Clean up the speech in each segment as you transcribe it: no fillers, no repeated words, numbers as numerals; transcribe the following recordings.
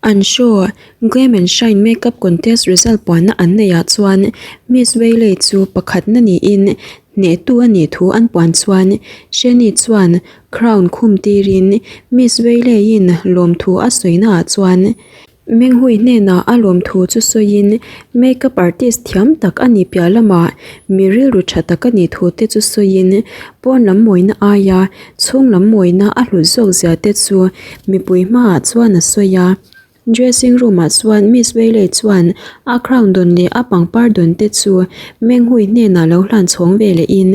An show Glam and Shine Makeup Contest result puanna an neihah chuan Miss Weilei chu pakhatna niin hnehtu a nih thu an puan chuan Sheni chuan crown khum tirin Miss Weileiin lawmthu a sawinaah chuan Menghui hnenah a lawmthu chu sawiin makeup artist thiam tak a nih piah lamah mi rilru tha tak a nih thu te chu sawiin pawn lam mawina aia chhung lam mawina a hlut zawk zia te chu mipui hmaah chuan a sawi a. Dressing room ah chuan Miss Weilei chuan a crown dawn leh a pangpar dawn te chu Menghui hnenah lo hlan chhawng ve leh in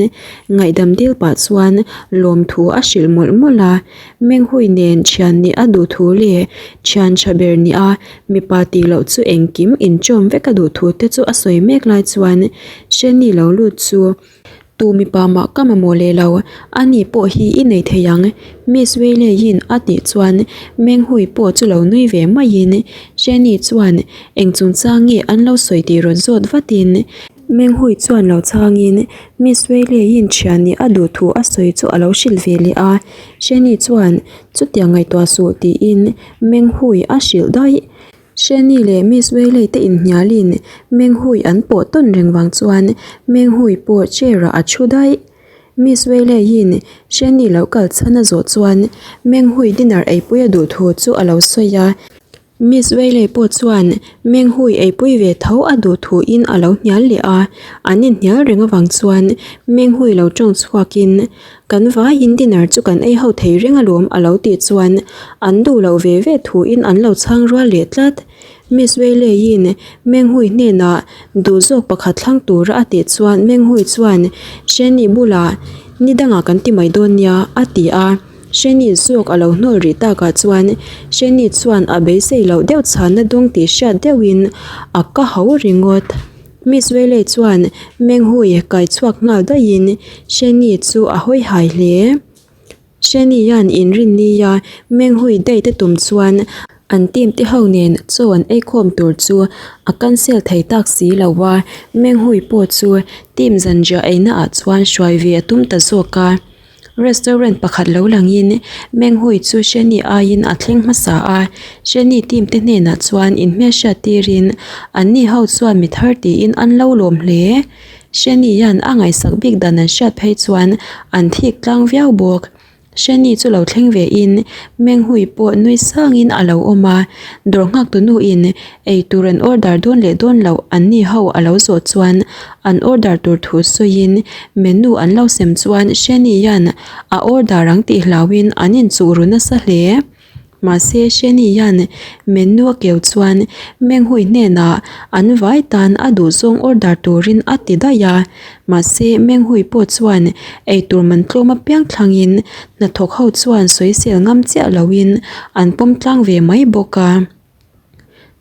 ngaihdam dil pah chuan lawmthu a hrilh mawlh mawlh a. Menghui nen thian nih a duh thu leh thian tha ber nih a mipa tih loh chu engkim inchawm vek a duh thu te chu a sawi mek lai chuan Sheni lo lut chu Tu mipa mah ka mamawh leh lo, a ni pawh hi i nei thei ang, Miss Weilei-in a tih chuan Menghui pawh chu lo nui ve maiin Sheni chuan eng chungchang nge an lo sawi tih rawn zawt vatin Menghui chuan lo chhangin Miss Weilei-in thian nih a duh thu a sawi chu a lo hrilh ve leh a, Sheni chuan chutiang ngaihtuah suh tiin Menghui a hrilh daih. Sheni leh Miss Weilei te inhnialin Menghui an pawh tawn reng vang chuan Menghui pawh chair ah a thu daih. Miss Weileiin Sheni lo kal chhan a zawh chuan Menghui dinner eipui a duh thu chu a lo sawi a. Miss Weilei pawh chuan Menghui eipui ve tho a duh thu in a lo hnial leh a. An inhnial reng avang chuan Menghui lo tawng chhuakin Kan vaiin dinner chu kan ei ho thei reng alawm a lo tih chuan an duh loh ve ve thuin an lo chhang rual leh tlat. Miss Weilei-in Menghui hnenah duh zawk pakhat thlang tura a tih chuan Menghui chuan Sheni bulah ni dangah kan ti mai dawn nia a ti a. Sheni zawk a lo hnawl rih takah chuan Sheni chuan a beisei loh deuh chhanna dawng tih hriat deuhin a ka ho ringawt. Miss Weilei chuan Menghui kai chhuak nghal daihin Sheni chu a hawi hai hle. Sheni hian inrin nia Menghui date a tum chuan an team te ho nen chaw an ei khawm tur chu a cancel thei tak si lo a, Menghui pawh chu team zanriah eina ah chuan hruai ve a tum ta zawk a. Restaurant pakhat lo langin Menghui chu Sheni aiin a thleng hmasa a, Sheni team te hnenah chuan inhmelhriat tirin anni ho chuan mi thar tiin an lo lawm hle. Sheni hian a ngaihsak bik dan an hriat phei chuan an thik tlang viau bawk. Sheni chu lo thleng vein Menghui pawh nui sangin a lo awm a, dawr nghak tu nuin Ei tur an order dawn leh dawn loh an ni ho a lo zawh chuan an order tur thu sawiin menu an lo sem chuan Sheni hian a order ang tih hlauhin an inchuh ru nasa hle. Mahse Sheni hian menu a keu chuan Menghui hnenah an vai tan a duhzawng order turin a ti daih a. Mahse Menghui pawh chuan ei tur man tlawm apiang thlangin hnathawk ho chuan sawisel ngam chiah loin an pawm tlang ve mai bawk a.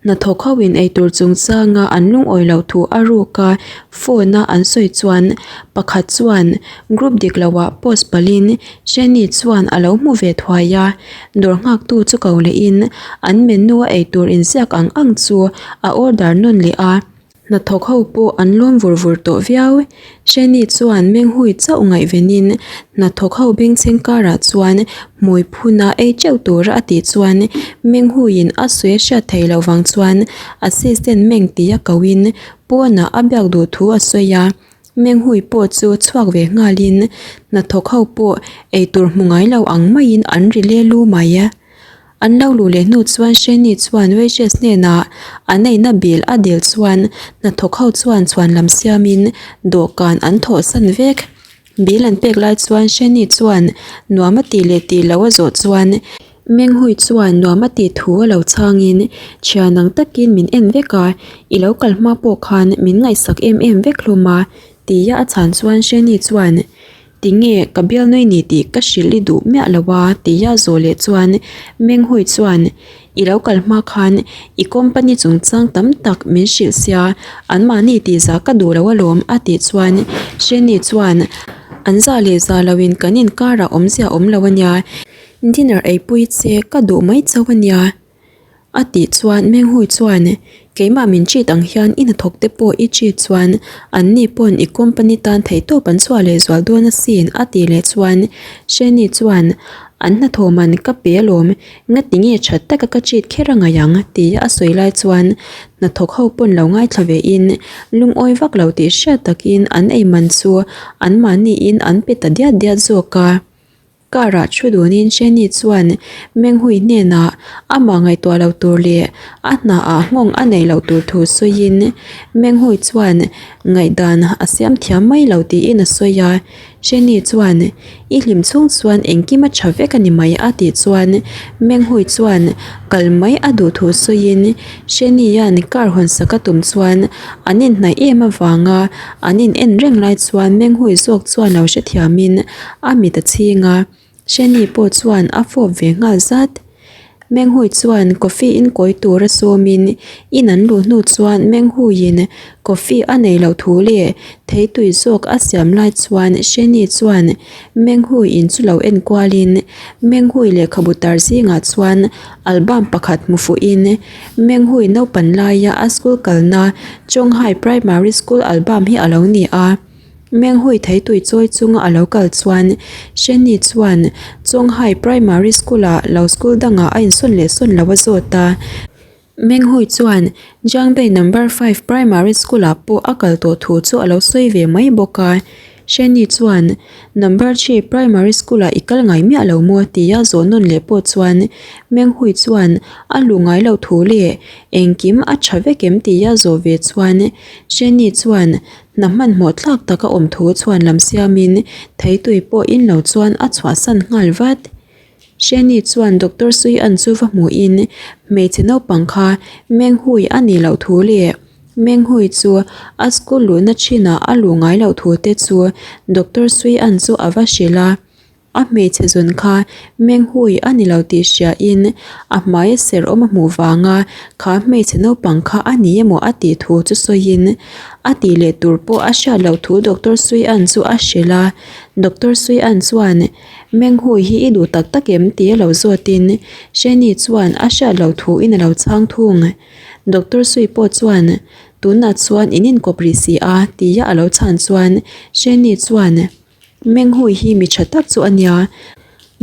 Hnathawk ho in eitur chungchanga an lungawi loh thu a ruk a, phone a an sawi chuan pakhat chuan group dik loh ah post palhin Sheni chuan a lo hmu ve thuai a, dawr nghak tu chu ko leh in an menu a eitur inziak ang ang chu a order nawn leh a. Hnathawk ho pawh an lawm vur vur tawh viau. Sheni chuan Menghui chauh ngaihvenin hnathawk ho bengchheng karah chuan hmui phuna ei teuh tura a tih chuan Menghuiin a sawi a hriat theih loh vang chuan assistant Meng tia kohin pawnah a biak duh thu a sawi a. Menghui pawh chu chhuak ve nghalin hnathawk ho pawh eitur hmu ngai lo ang maiin an ri le lu mai. An lo luh leh hnu chuan Sheni chuan waitress hnenah an eina bill a dil chuan hnathawk ho chuan chhuan lam siamin dawhkan an thawh san vek. Bill an pek lai chuan Sheni chuan nuam a tih leh tih loh a zawh chuan Menghui chuan nuam a tih thu a lo chhangin thian ang takin min en vek a, i lo kal hma pawh khan min ngaihsak em em vek hlawm a tia a chhan chuan Sheni chuan Tinge ka bialnui ni tih ka hrilh i duh miah lo a tia zawh leh chuan Menghui chuan I lo kal hma khan i company chungchang tam tak min hrilh sia anmahni tih zah ka duh lo alawm a tih chuan Sheni chuan An zah leh zah loin kan inkarah awmzia awm lo ania dinner eipui che ka duh mai chauh ania. A tih chuan Menghui chuan, Keimah min cheat ang hian i hnathawk te pawh i cheat chuan anni pawn i company tan theihtawp an chhuah leh zual dawn asin a tih leh chuan Sheni chuan, An hnathawh man ka pe alawm, ngati nge that taka ka cheat kher a ngaih ang? tia a sawi lai chuan hnathawk ho pawn lo ngaithla ve in lungawi vak lo tih hriat takin an ei man chu anmahniin an pe ta diat diat zawk a. Car-ah thu dunin Jenny chuan Menghui hnenah amah ngaihtuah lo tur leh a hnaah nghawng a neih loh tur thu sawiin Menghui chuan ngaihdan a siam thiam mai lo tiin a sawi a. Jenny chuan, I hlim chhung chuan engkim a tha vek a ni mai a tih chuan Menghui chuan kal mai a duh thu sawiin Jenny-a'n car hawnsak a tum chuan an inhnaih em avanga an in en reng lai chuan Menghui zawk chuan lo hrethiamin A mit a chhing a, Shani pawh chuan a fawp ve nghal zat. Menghui chuan coffee in kawi tur a sawmin in an luh hnu chuan Menghuiin coffee a nei loh thu leh theitui zawk a siam lai chuan Shani chuan Menghui in chu lo en kualin Menghui lehkhabu tar zingah chuan album pakhat hmu fuhin Menghui naupan laia a school kalna Chonghai Primary School album hi a lo ni a. Menghui theitui chawi chunga a lo kal chuan Sheni chuan Chonghai Primary School-ah lo school dangah a insawn leh sawn lo a zawt a. Menghui chuan Jiangbei Number 5 Primary School-ah pawh a kal tawh thu chu a lo sawi ve mai bawk a. Sheni chuan Number 3 Primary School-ah i kal ngai miah lo maw tia zawh nawn leh pawh chuan Menghui chuan a luh ngai loh thu leh engkim a tha vek em tia zawh ve chuan Sheni chuan Hna hmanhmawh thlak taka awm thu chhuan lam siamin theitui pawh in lo chuan a chhuahsan nghal vat. Sheni chuan Doctor Sui-an chu va hmuhin hmeichhe naupang kha Menghui a nih loh thu leh Menghui chu a school luhna thinah a luh ngai loh thu te chu Doctor Sui-an chu a va hrilh a. A hmeichhe zawn kha Menghui a ni lo tih hriain a hmaia ser awm a hmuh vanga kha hmeichhe naupang kha a ni emaw a tih thu chu sawiin a tih leh tur pawh a hriat loh thu Doctor Suian chu a hrilh a. Doctor Suian chuan Menghui hi i duh tak tak em tih a lo zawtin Sheni chuan a hriat loh thuin a lo chhang thung. Doctor Sui pawh chuan tunah chuan in inkawp rih si a tia a lo chhan chuan Sheni chuan Menghui hi mi tha tak chu a nia,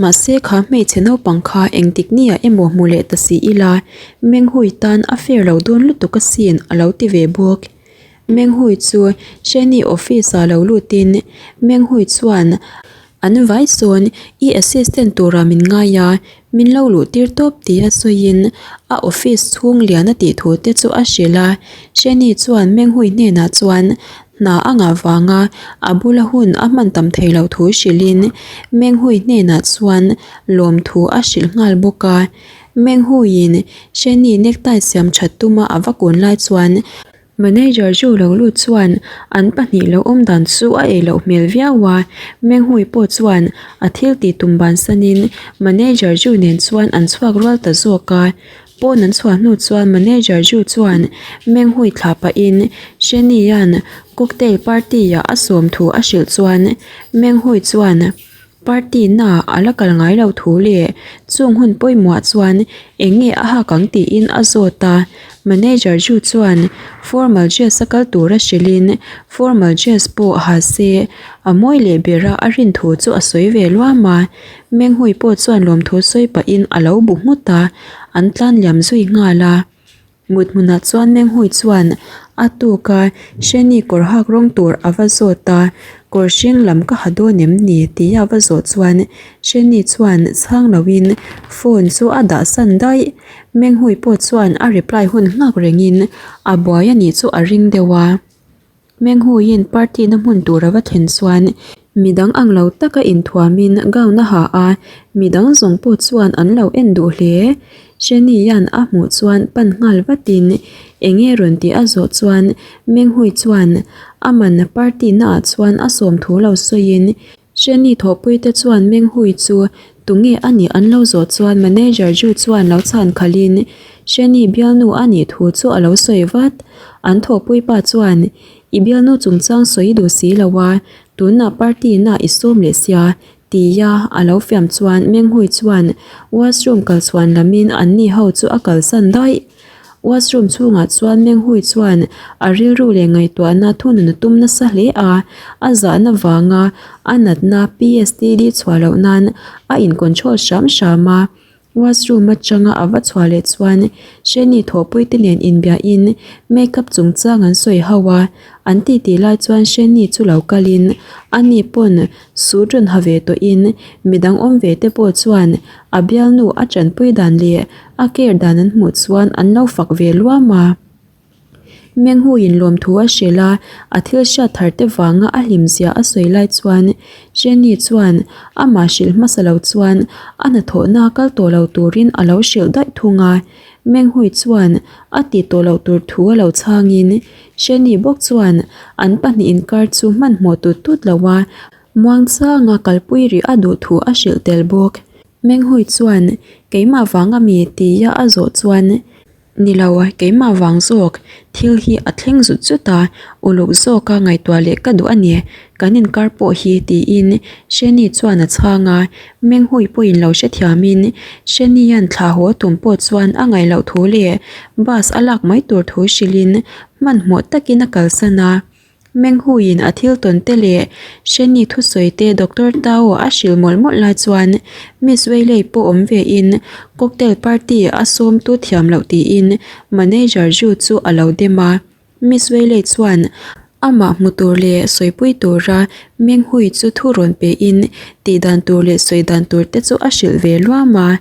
mahse kha hmeichhe naupang kha engtik nia emaw hmu leh ta si ila, Menghui tan a fair lo dawn lutuk asin a lo ti ve bawk. Menghui chu Sheni office ah lo lutin Menghui chuan an vai sawn i assistant tura min ngai a, min lo luh tir tawp tia sawiin a office chhung lian a tih thu te chu a hrilh a, Sheni chuan Menghui hnenah chuan Hna a ngah vanga a bula hun a hman tam thei loh thu hrilhin Menghui hnenah chuan lawmthu a hrilh nghal bawk a. Menghuiin Sheni necktie siam that tuma a va kun lai chuan Manager Zhu lo lut chuan an pahnih lo awm dan chu a ei loh hmel viau a. Menghui pawh chuan a thil tih tum bansanin Manager Zhu nen chuan an chhuak rual ta zawk a. Pawn an chhuah hnu chuan manager Ju chuan Menghui thlah pahin Sheni-a'n cocktail party-ah a sawm thu a hrilh chuan Menghui chuan party naah a la kal ngai lo thu leh chung hun pawimawhah chuan eng nge a hak ang tiin a zawt a. Manager Ju chuan formal dress a kal tura hrilhin formal dress pawh ha se a mawi leh bera a rin thu chu a sawi ve luam a. Menghui pawh chuan lawmthu sawi pahin a lo bu nghut a, an tlan liam zui nghal a. Mut hmunah chuan Menghui chuan a tuk a, Sheni kawr hak rawng tur a va zawt a, kawr hring lam ka ha dawn em ni tih a va zawh chuan Sheni chuan chhang loin phone chu a dah san daih. Menghui pawh chuan a reply hun nghak rengin a buai a nih chu a ring deuh a. Menghuiin party na hmun tur a va thlen chuan midang ang lo taka inthuamin gown a ha a, midang zawng pawh chuan an lo en duh hle. Sheni-a'n a hmuh chuan pan nghal vatin eng nge rawn tih a zawh chuan Menghui chuan a man party naah chuan a sawm thu lo sawiin Sheni thawhpuite chuan Menghui chu tunge a nih an lo zawh chuan manager Ju chuan lo chhan khalhin Sheni bialnu a nih thu chu a lo sawi vat. An thawhpui pa chuan, I bialnu chungchang sawi i duh si lo a, tunah party na i sawm leh sia. Tia a lo fiam chuan Menghui chuan washroom kal chhuan lamin anni ho chu a kalsan daih. Washroom chhungah chuan Menghui chuan a rilru leh ngaihtuahna thunun a tum nasa hle a, a zahna vanga a natna PSTD chhuah loh nan a in control hram hram a. Washroom atanga a va chhuah leh chuan Sheni thawhpui te nen inbiahin makeup chungchang an sawi ho a, an titi lai chuan Sheni chu lo kalin ani pawn suit rawn ha ve tawhin midang awm ve te pawh chuan a bialnu a tanpui dan leh a care dan an hmuh chuan an lo fak ve luam a. Menghuiin lawmthu a hrilh a, a thil hriat thar te vanga a hlim zia a sawi lai chuan Jenny chuan amah hrilh hmasa lo chuan a hnathawhna kal tawh lo turin a lo hrilh daih thung a. Menghui chuan a tih tawh loh tur thu a lo chhangin Jenny bawk chuan an pahnih inkar chu hmanhmawh tut tut lo a, muangchanga kalpui rih a duh thu a hrilh tel bawk. Menghui chuan keimah vanga mi tia a zawh chuan Ni lo, keimah vang zawk thil hi a thleng zut zut a, uluk zawka ngaihtuah leh ka duh a ni, kan inkar pawh hi tiin Sheni chuan a chhang a, Menghui pawhin lo hrethiamin Sheni-a'n thla haw tum pawh chuan a ngaih loh thu leh bus a lak mai tur thu hrilhin hmanhmawh takin a kalsan a. Menghuiin a thil tawn te leh Sheni thusawi te Doctor Tao a hrilh mawlh mawlh lai chuan Miss Weilei pawh awm ve in cocktail party a sawm tu thiam loh tiin Manager Zhu chu a lo dem a. Miss Weilei chuan amah hmu tur leh sawipui tura Menghui chu thu rawn pe in tih dan tur leh sawi dan tur te chu a hrilh ve luam a.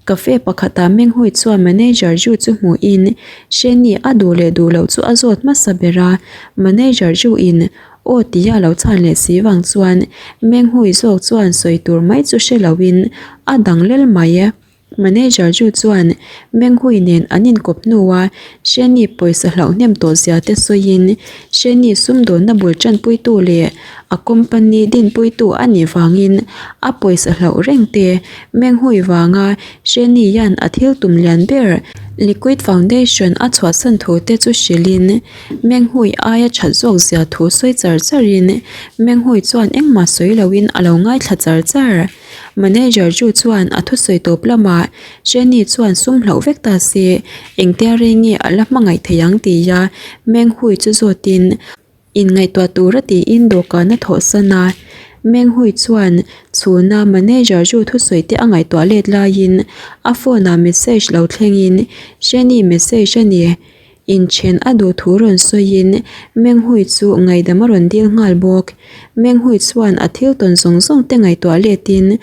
Cafe pakhatah Menghui chuan manager Zhu chu hmuhin Sheni a duh leh duh loh chu a zawt hmasa ber a, manager Zhu in aw tia lo chhan leh si vang chuan Menghui zawk chuan sawi tur mai chu hre loin a dang lel mai. Manager Zhu chuan Menghui nen an inkawp hnua Sheni pawisa hlauh hnem tawh zia te sawiin Sheni sumdawnna bul tanpuitu leh a company dinpuitu a nih vangin a pawisa hlauh reng te Menghui vanga Sheni hian a thil tum lian ber Liquid Foundation a chhuahsan thu te chu hrilhin Menghui aia that zawk zia thu sawi char charin Menghui chuan engmah sawi loin a lo ngaithla char char. Manager chu chuan a thusawi tawp lamah Sheni chuan sum hlauh vek ta se engtia rei nge a la hmangaih thei ang tia Menghui chu zawtin Inngaihtuah tura tiin dawhkan a thawhsan a, Menghui chuan chhuna manager chu thusawi te a ngaihtuah let laiin a phone ah message lo thlengin Sheni message a ni. Inthen a duh thu rawn sawiin Menghui chu ngaihdam a rawn dil nghal bawk. Menghui chuan a thil tawn zawng zawng te ngaihtuah letin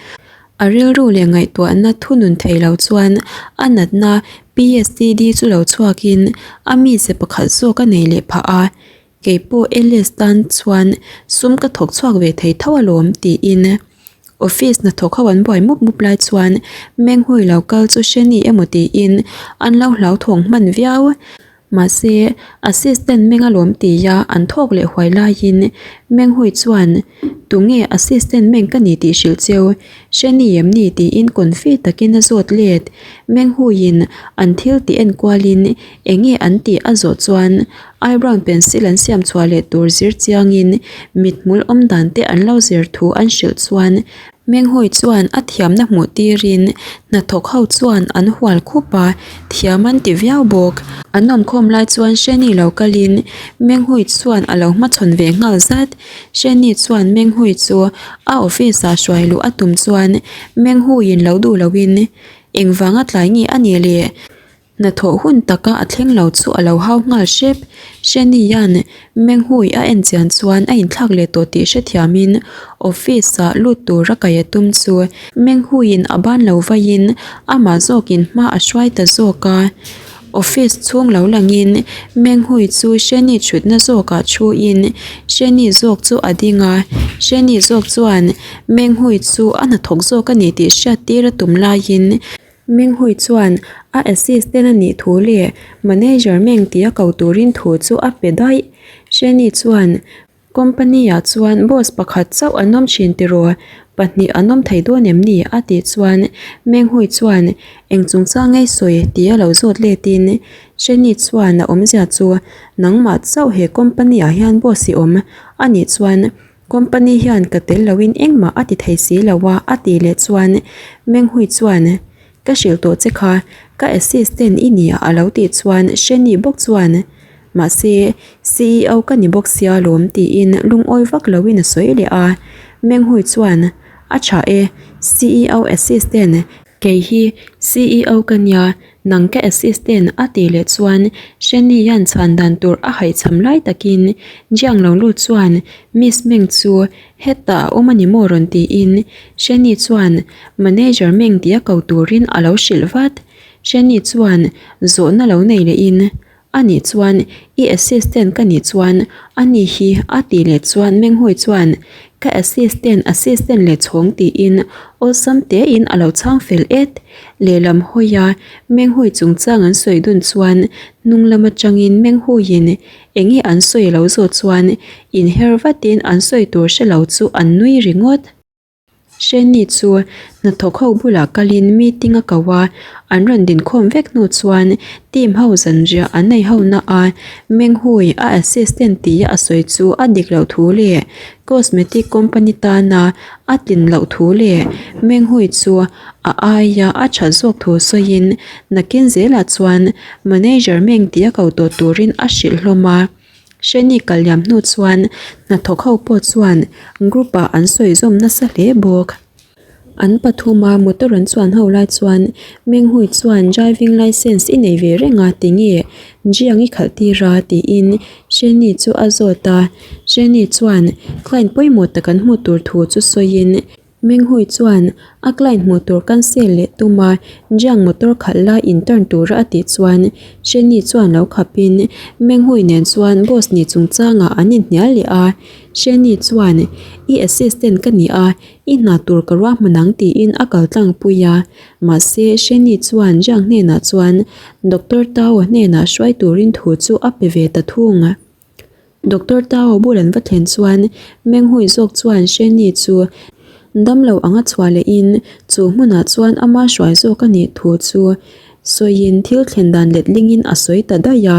a rilru leh ngaihtuahna thunun thei lo chuan a natna PSTD chu lo chhuakin a mize pakhat zawk a nei leh phah a. Kei pawh Alice tan chuan sum ka thawk chhuak ve thei tho alawm tiin office hnathawk ho an buai mup mup lai chuan Menghui lo kal chu hre ni emaw tiin an lo hlauthawng hman viau. Mahse assistant Meng alawm tia an thawk leh huai laiin Menghui chuan tunge assistant Meng ka ni tih hrilh cheu hre ni em ni tiin confi takin a zawt let. Menghuiin an thil tih enkualin enge an tih a zawh chuan Eyebrow pencil an siam chhuah leh tur zir chiangin mithmul awm dan te an lo zir thu an hrilh chuan Menghawi chuan a thiamna hmuh tirin hnathawk ho chuan an hual khup a, thiam an ti viau bawk. An awmkhawm lai chuan Sheni lo kalin Menghawi chuan a lo hmachhawn ve nghal zat. Sheni chuan Menghawi chu a office ah hruai luh a tum chuan Menghawiin lo duh loin engvanga tlai nge a nih le? Hnathawh hun taka a thleng lo chu a lo hau nghal hrep. Sheni-a'n Menghui a en chian chuan a inthlak leh tawh tih hrethiamin office-ah lut tura kai a tum chu Menghuiin a ban lo vaiin amah zawkin hma a hruai ta zawk a. Office chhung lo langin Menghui chu Sheni thutna zawkah thuin Sheni zawk chu a ding a. Sheni zawk chuan Menghui chu a hnathawk zawk a ni tih hriattir a tum laiin Menghui chuan a assistant a nih thu leh manager Meng tia ko turin thu chu a pe daih. Sheni chuan, Company-ah chuan boss pakhat chauh an awm thin tiraw? Pahnih an awm thei dawn em ni? a tih chuan Menghui chuan, Eng chungchang ngei sawi? tia lo zawt letin Sheni chuan a awmzia chu, Nangmah chauh he company-ah hian boss i awm a nih chuan. Company hian ka tel loin engmah a ti thei si lo a a tih leh chuan Menghui chuan Ka hrilh tawh che kha, ka assistant i nia a lo tih chuan Sheni bawk chuan Mahse, ceo ka ni bawk sia lawm tiin lungawi vak loin a sawi leh a. Menghui chuan A tha e, ceo assistant, kei hi ceo ka nia, nang ka assistant a tih leh chuan Sheni hian chhan dan tur a haihchham lai takin Jiang lo lut chuan Miss Meng chu Hetah a awm a ni maw rawn tiin Sheni chuan manager Meng tia ko turin a lo hrilh vat. Sheni chuan zawhna lo nei lehin, A nih chuan i assistant ka nih chuan a ni hi a tih leh chuan Menghui chuan ka assistant assistant leh chhawng tiin awlsam tein a lo chhang fel et. Lehlam hawia Menghui chungchang an sawi dun chuan hnung lam atangin Menghuiin Enge an sawi lo zawh chuan inher vatin an sawi tur hre lo chu an nui ringawt. Hreni chu hnathawk ho bulah kalin meeting a ko a, an rawn dinkhawm vek hnu chuan team ho zanriah an nei ho na a, Menghui a assistant tia a sawi chu a dik loh thu leh cosmetic company tana a tlin loh thu leh Menghui chu a aia a that zawk thu sawiin nakin zelah chuan manager Meng tia ko tawh turin a hrilh hlawm a. Hreni kal liam hnu chuan hnathawk ho pawh chuan group ah an sawi zawm nasa hle bawk. An pathuma motor an chuan ho lai chuan Menghui chuan driving licence i nei ve reng a tinge Jiang i khalh tir a tiin Hreni chu a zawt a. Hreni chuan client pawimawh tak an hmuh tur thu chu sawiin Menghui chuan a client hmuh tur cancel leh tum a, Jiang motor khalh lai in turn tura a tih chuan Sheni chuan lo khapin Menghui nen chuan boss ni chungchangah an inhnial leh a, Sheni chuan I assistant ka ni a, i hna tur ka ruahman ang tiin a kal tlangpui a, mahse Sheni chuan Jiang hnenah chuan Doctor Tao hnenah hruai turin thu chu a pe ve ta thung. Doctor Tao bul an va thlen chuan Menghui zawk chuan Sheni chu damlo anga chhuah lehin chu hmunah chuan ama hruai zawk a nih thu chu sawiin thil thlen dan letlingin a sawi ta daih a.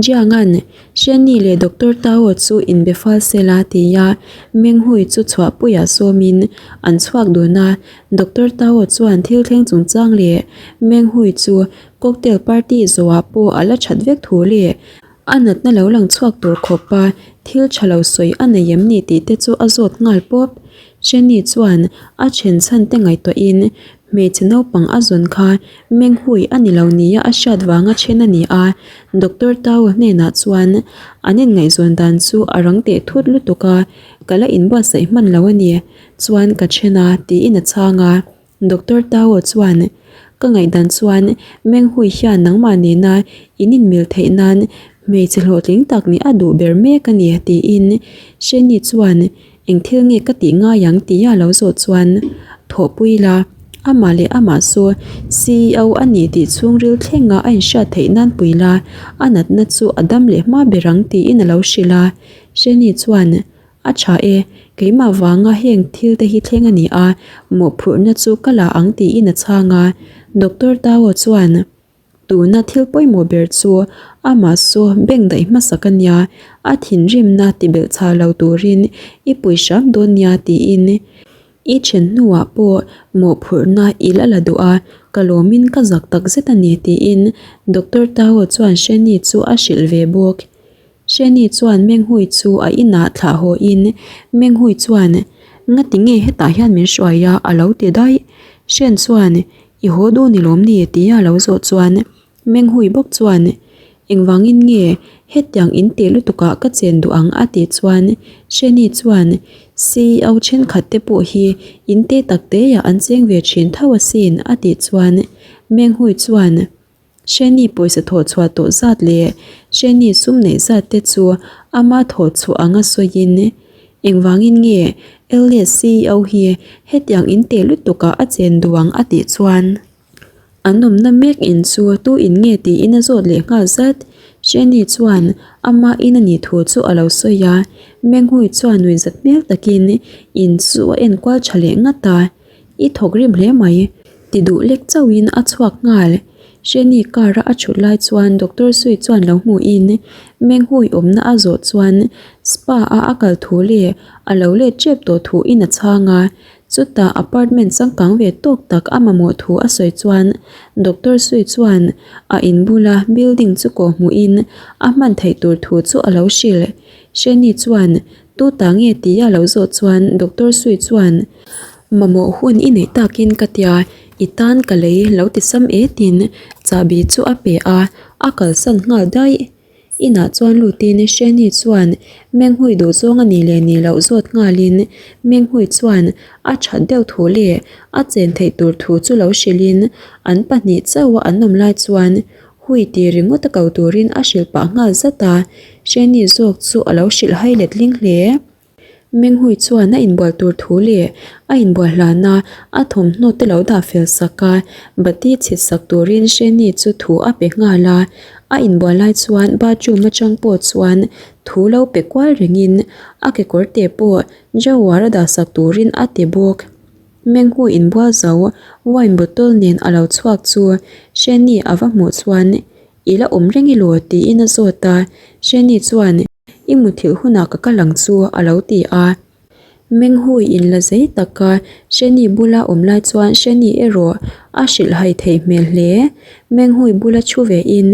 Jianga'n Sheni leh Doctor Tao chu inbe fal sela tia Menghui chu chhuahpuiah sawmin an chhuak dun a. Doctor Tao chuan thil thleng chungchang leh Menghui chu cocktail party zawhah pawh a la that vek thu leh A natna lo lang chhuak tur khawpa thil tha lo sawi a nei em ni tih te chu a zawt nghal pawp. Jenny chuan a then chhan te ngaihtuahin hmeichhe naupang a zawn kha Menghui a ni lo nia a hriat vanga then a ni a, Doctor Tao hnenah chuan an inngaihzawn dan chu a rang teh thut lutuk a, ka la inbuatsaih hman lo a ni, chuan ka then a tiin a chhang a. Doctor Tao chuan, Ka ngaihdan chuan Menghui hian nangmah nena in inmil theih nan hmeichhe hlawhtling tak nih a duh ber mek a ni, tiin Sheni chuan eng thil nge ka tih ngai ang tia lo zawh chuan thawhpui la, amah leh amah chu ceo a ni tih chhungril thlenga a inhriat theih nan pui la, a natna chu a dam leh hma ber ang tiin a lo hrilh a. Sheni chuan, A tha e, keimah vanga heng thil te hi thleng a ni a, mawhphurhna chu ka la ang tiin a chhang a. Doctor Tao chuan, Tuna thil pawimawh ber chu amah saw bank daih hmasak a nia, a thinrimna ti belh chhah lo turin i pui hram dawn nia tiin i then hnuah pawh mawhphurhna i la la duh a, ka lawmin ka zak takzet a ni tiin Doctor Tao chuan Shani chu a hrilh ve bawk. Sheni chuan Menghui chu a inah thlah haw in Menghui chuan, Ngati nge hetah hian min hruai a? a lo ti daih. Shen chuan, I haw duh ni lawm ni? tia a lo zawh chuan Menghui bawk chuan, Engvangin nge hetiang in tih lutukah ka chen duh ang? a tih chuan Sheni chuan, CEO thenkhat te pawh hi in te tak teah an cheng ve thin tho asin a tih chuan Menghui chuan, Sheni pawisa thawh chhuah tawh zat leh Sheni sum neih zat te chu ama thawh chhuah anga sawiin, Engvangin nge Elias ceo hi hetiang in teh lutukah a chen duh ang a tih chuan an awmna mek in chu tu in nge tiin a zawt leh nghal zat. Sheni chuan ama in a nih thu chu a lo sawi a, Menghui chuan nuihzat hmel takin in chu a enkual tha leh ngat a. I thawk rim hle mai, ti duh lek chauhin a chhuak nghal. Sheni car a a thut lai chuan Doctor Sui chuan lo hmuhin Menghui awmna a zawh chuan spa a a kal thu leh a lo let tep tawh thu in a chhang a. Chutah apartment changkang ve tawk tak a mamawh thu a sawi chuan Doctor Sui chuan a in bula building chu kawh hmuhin a hman theih tur thu chu a lo hrilh. Sheni chuan tu ta nge tih a lo zawh chuan Doctor Sui chuan Mamawh hun i neih takin ka tia, i tan ka lei lo ti sam e tin chahbi chu a pe a, a kalsan nghal daih. Inah chuan lutin Sheni chuan Menghui duh zawng a nih leh nih loh zawt nghalin Menghui chuan a that deuh thu leh a chen theih tur thu chu lo hrilhin an pahnih chauha an awm lai chuan Hui ti ringawt a ko turin a hrilh pah nghal zat a, Sheni zawk chu a lo hrilh hai letling hle. Menghui chuan a inbual tur thu leh a inbual hlana a thawmhnaw te lo dah fel sak a, bati chhit sak turin Sheni chu thu a pe nghal a. A inbual lai chuan bathroom atang pawh chuan thu lo pe kual rengin a kekawr te pawh drawer a dah sak turin a ti bawk. Menghui inbual zo wine bottle nen a lo chhuak chu Sheni a va hmuh chuan I la awm reng elaw? tiin a zawt a, Sheni chuan I muthilh hunah ka kal ang chu a lo ti a. Menghui in la zei taka Sheni bula awm lai chuan Sheni erawh a hrilh hai theih hmel hle. Menghui bula thu ve in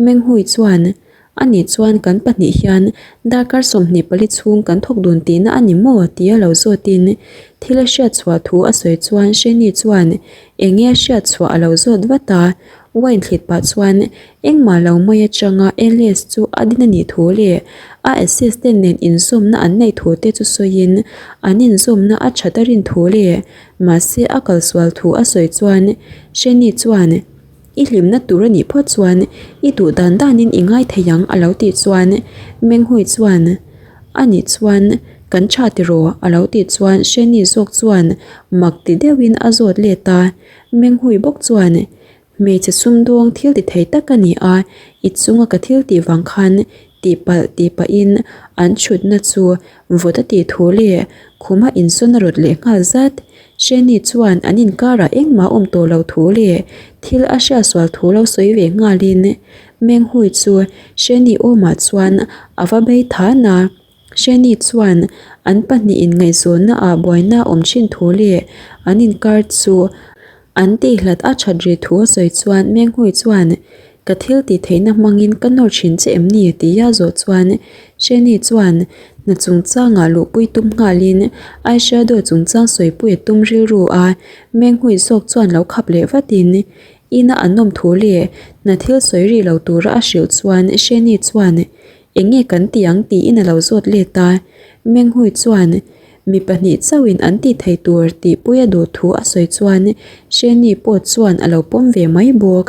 Menghui chuan Ani chuan kan pahnih hian darkar 24 chhung kan thawk dun tihna a ni maw? tia lo zawt in thil a hriat chhuah thu a sawi chuan Sheni chuan eng nge a hriat chhuah a lo zawt vat a. Wine thlit pah chuan engmah lo mai atanga Alice chu a din a nih thu leh a assistant nen inzawmna an neih thu te chu sawiin an inzawmna a that a rin thu leh mahse a kalsual thu a sawi chuan Sheni chuan I hlimna tur a nih phawt chuan i duh dan danin i ngai thei ang a lo tih chuan Menghui chuan A nih chuan kan tha tiraw a lo tih chuan Sheni zawk chuan mak ti deuhin a zawt let a. Menghui bawk chuan, Hmeichhe sumdawng thil ti thei tak a ni a, i chunga ka thil tih vang khan tihpalh tih pahin an chhutna chu vawt a tih thu leh khuma insawn a rawt leh nghal zat. Sheni chuan an inkarah engmah awm tawh lo thu leh thil a hriatsual thu lo sawi ve nghalin Menghui chu Sheni awmah chuan a va bei than a. Sheni chuan an pahnih inngaihzawnna ah buaina awm thin thu leh an inkar chu an tihhlat a that ri thu a sawi chuan Menghui chuan ka thil tih theihna hmangin ka nawr thin che em ni tia zawh chuan Sheni chuan hna chungchangah luhpui tum nghalin eyeshadow chungchang sawipui a tum rilru a Menghui zawk chuan lo khap leh vatin ina an awm thu leh hna thil sawi rih lo tura a hrilh chuan Sheni chuan Eng nge kan ti ang tiin a lo zawt let a, Menghui chuan mi pahnih chauhin an tih thei tur tih pui a duh thu a sawi chuan Sheni pawh chuan a lo pawm ve mai bawk.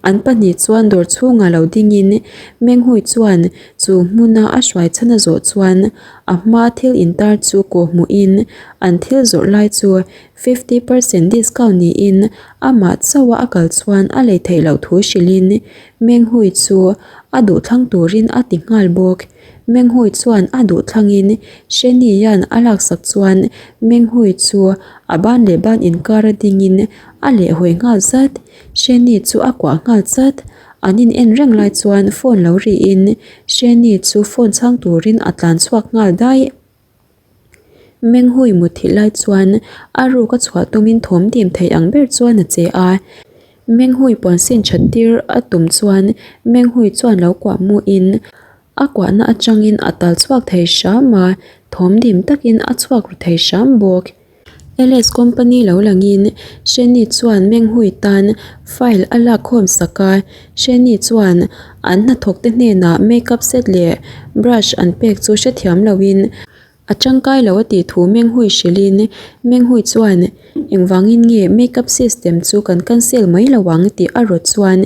An pahnih chuan dawr chhungah lo dingin Menghui chuan chu hmuna a hruai chhan a zawh chuan a hmaa thil intar chu kawh hmuhin an thil zawrh lai chu 50% discount niin amah chauha a kal chuan a lei theih loh thu hrilhin Menghui chu a duhthlang turin a ti nghal bawk. Menghui chuan a duhthlangin Shenian a laksak chuan Menghui chu a ban leh ban inkar a dingin a lehhawi nghal zat. Sheni chu a kuah nghal chat. An in en reng lai chuan phone lo rihin Sheni chu phone chhang turin a tlan chhuak nghal daih. Menghui mutthilh lai chuan a ruk a chhuah tumin thawm dim thei ang ber chuan a che a. Menghui puansin that tir a tum chuan Menghui chuan lo kuah muin a kuahna atangin a tal chhuak thei hram a, thawm dim takin a chhuak ru thei hram bawk. LS company lo langin Sheni chuan Menghui tan file a lak khawm sak a, Sheni chuan an hnathawk te hnenah makeup set leh brush an pek chu hrethiam loin a tangkai lo a tih thu Menghui hrilhin Menghui chuan engvangin nge makeup system chu kan cancel mai lo ang tih a rawt chuan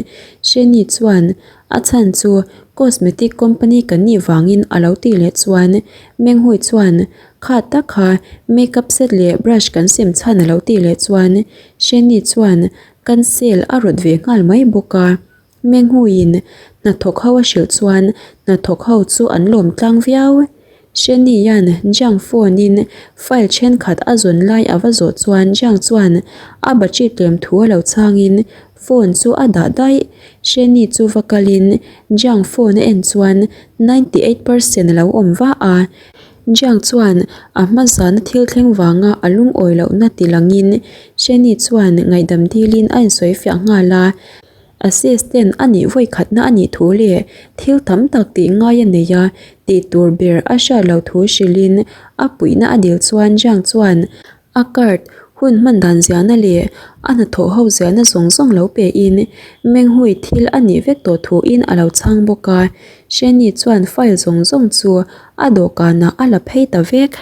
Sheni chuan a chhan chu cosmetic company kan nih vangin a lo tih leh chuan Menghui chuan Kha tak kha makeup set leh brush kan sem chhan a lo tih leh chuan Sheni chuan cancel a rawt ve nghal mai bawk a. Menghuiin hnathawk ho a hrilh chuan hnathawk ho chu an lawm tlang viau. Sheni hian Jiang phone in file thenkhat a zawn lai a va zawh chuan Jiang chuan a battery tlem thu a lo chhangin. phone chu a dah daih. Sheni chu va kalin Jiang phone a en chuan 98 percent a lo awm va a. Jiang chuan a hma zana thil thleng vanga a lungawi lohna ti langin Sheni chuan ngaihdam dilin a insawi fiah nghal a. Assistant a nih vawi khatna a nih thu leh thil tam tak tih ngai a nei a, tih tur ber a hriat loh thu hrilhin a puihna a dil chuan Jiang chuan a card hun hman dan ziahna leh a hnathawh ho ziahna zawng zawng lo pein Menghui thil a nih vek tawh thuin a lo chhang bawk a. Sheni chuan file zawng zawng chu a dawhkanah a la phei ta vek.